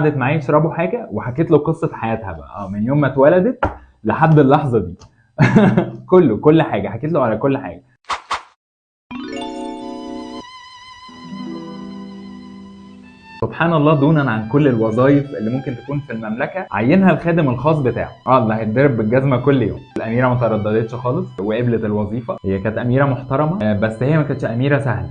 قعدت معاه يشربوا حاجة وحكيت له قصة حياتها بقى، من يوم ما اتولدت لحد اللحظة دي. كله، كل حاجة حكيت له على كل حاجة. سبحان الله، دونا عن كل الوظائف اللي ممكن تكون في المملكة عينها الخادم الخاص بتاعه، اللي هيتضرب بالجزمه كل يوم. الاميرة ما ترددتش خالص وقبلت الوظيفة. هي كانت اميره محترمه، بس هي ما كانتش اميره سهلة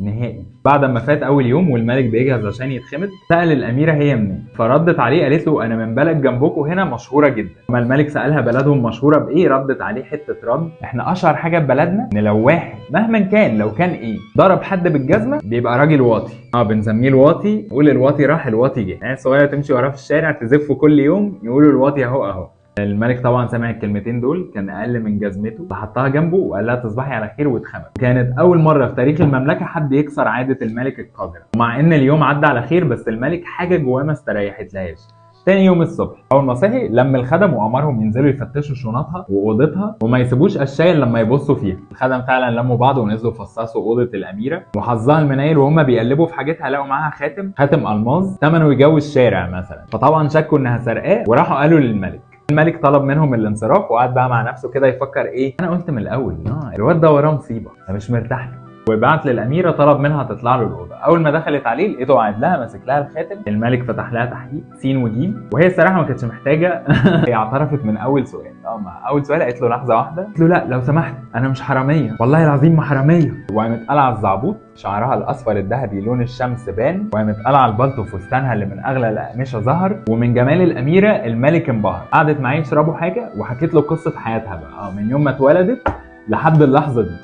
نهائي. بعد ما فات اول يوم والملك بيجهز عشان يتخمد، سأل الاميرة هي منين، فردت عليه قالت له انا من بلد جنبكم هنا مشهورة جدا. لما الملك سالها بلدهم مشهورة بايه، ردت عليه حتة رد: احنا اشهر حاجة في بلدنا ان لو واحد مهما كان لو كان ايه ضرب حد بالجزمه بيبقى راجل واطي، بنسميه الواطي، نقول الواطي راح الواطي جه. يعني صغيرة تمشي وراه في الشارع تزفه كل يوم يقولوا الواطي اهو اهو. الملك طبعا سمع الكلمتين دول كان اقل من جزمته، فحطها جنبه وقال لها تصبحي على خير واتخمد. كانت اول مرة في تاريخ المملكة حد يكسر عادة الملك القذرة. ومع ان اليوم عدى على خير، بس الملك حاجة جواه ما استريحتلهاش. تاني يوم الصبح اول ما صحي لم الخدم وامرهم ينزلوا يفتشوا شنطها واوضتها وما يسيبوش قشاية لما يبصوا فيها. الخدم فعلا لموا بعض ونزلوا فصصوا اوضة الاميرة، وحظها المنايل وهم بيقلبوا في حاجتها لقوا معاها خاتم الماظ ثمنه يجوز شارع مثلا. فطبعا شكوا انها سرقاه وراحوا قالوا للملك. الملك طلب منهم الانصراف وقعد بقى مع نفسه كده يفكر ايه، انا قلت من الاول الواد ده وراه مصيبة، انا مش مرتاح له. وبعت للاميره طلب منها تطلع له الاوضة. اول ما دخلت عليه لقيته قاعد لها ماسك لها الخاتم. الملك فتح لها تحقيق سين وجيم، وهي الصراحة ما كانتش محتاجه. هي اعترفت من اول سؤال. مع اول سؤال قالت له لحظة واحدة، قالت له لا لو سمحت انا مش حرامية، والله العظيم ما حرامية. وقامت قلعه الزعبوط، شعرها الاصفر الذهبي لون الشمس بان، وقامت قلعه البلطو فستانها اللي من اغلى الاقمشة ظهر. ومن جمال الاميرة الملك انبهر. قعدت معاه يشربوا حاجة وحكيت له قصة حياتها بقى، من يوم ما اتولدت لحد اللحظة دي.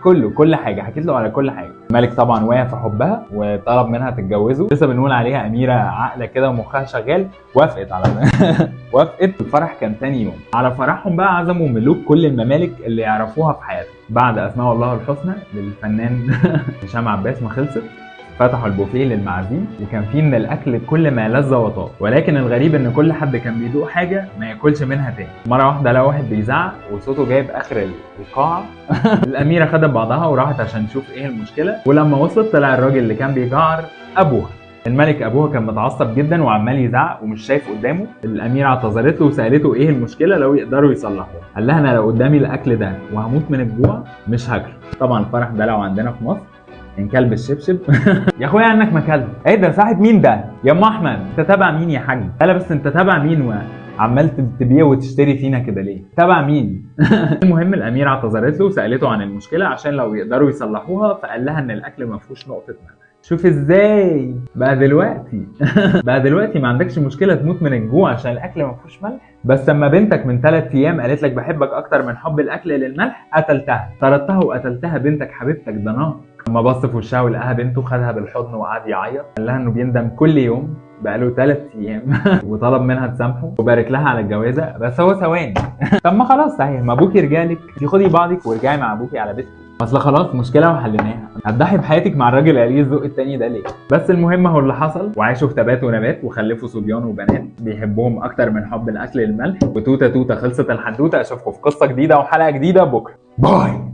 كله، كل حاجة حكيت له على كل حاجة. الملك طبعا وقع في حبها وطلب منها تتجوزه. لسه بنقول عليها اميره عاقلة كده ومخها شغال، وافقت على وافقت. الفرح كان تاني يوم. على فرحهم بقى عزموا ملوك كل الممالك اللي يعرفوها في حياتهم. بعد اسماء الله الحسنى للفنان هشام عباس ما خلصت، فتحوا البوفيه للمعازيم، وكان فيه من الاكل كل ما لذ وطاب. ولكن الغريب ان كل حد كان بيدوق حاجة ما ياكلش منها تاني. مرة واحدة لقى واحد بيزعق وصوته جايب اخر القاعة. الاميرة خدت بعضها وراحت عشان تشوف ايه المشكلة، ولما وصلت طلع الراجل اللي كان بيجعر ابوها. الملك ابوها كان متعصب جدا وعمال يزعق ومش شايف قدامه. الاميرة اعتذرت له وسالته ايه المشكلة لو يقدروا يصلحوها. قال لها انا لو قدامي الاكل ده وهموت من الجوع مش هاكله. طبعا الفرح ده لو عندنا في مصر ان كلب الشبشب. يا اخويا عنك ما كلب، ايه ده صاحب مين ده يا ام احمد؟ انت تابع مين يا حاج؟ لا بس انت تابع مين وعمال تبيع وتشتري فينا كده ليه؟ تابع مين؟ المهم الاميرة اعتذرت له وسالته عن المشكلة عشان لو يقدروا يصلحوها، فقال لها ان الاكل ما فيهوش نقطة ملح. شوف ازاي بقى دلوقتي. بقى دلوقتي ما عندكش مشكلة تموت من الجوع عشان الاكل ما فيهوش ملح، بس اما بنتك من 3 ايام قالت لك بحبك اكتر من حب الاكل للملح قتلتها، طردتها وقتلتها بنتك حبيبتك ضناك. لما بص في وشها ولقاها بنته خدها بالحضن وقعد يعيط، قال لها انه بيندم كل يوم بقاله 3 ايام. وطلب منها تسامحه وبارك لها على الجوازه. بس هو ثواني، طب ما خلاص صحيح، ما ابوكي رجالك، خدي بعضك وارجعي مع ابوكي على بيتكم، اصل خلاص مشكلة وحليناها، هتضحي بحياتك مع الراجل قليل الذوق التاني ده ليه؟ بس المهم هو اللي حصل، وعاشوا في تبات ونبات وخلفوا صبيان وبنات بيحبوهم اكتر من حب الاكل للملح. وتوته توته خلصت الحدوتة. اشوفكم في قصة جديدة وحلقه جديدة بكره. باي.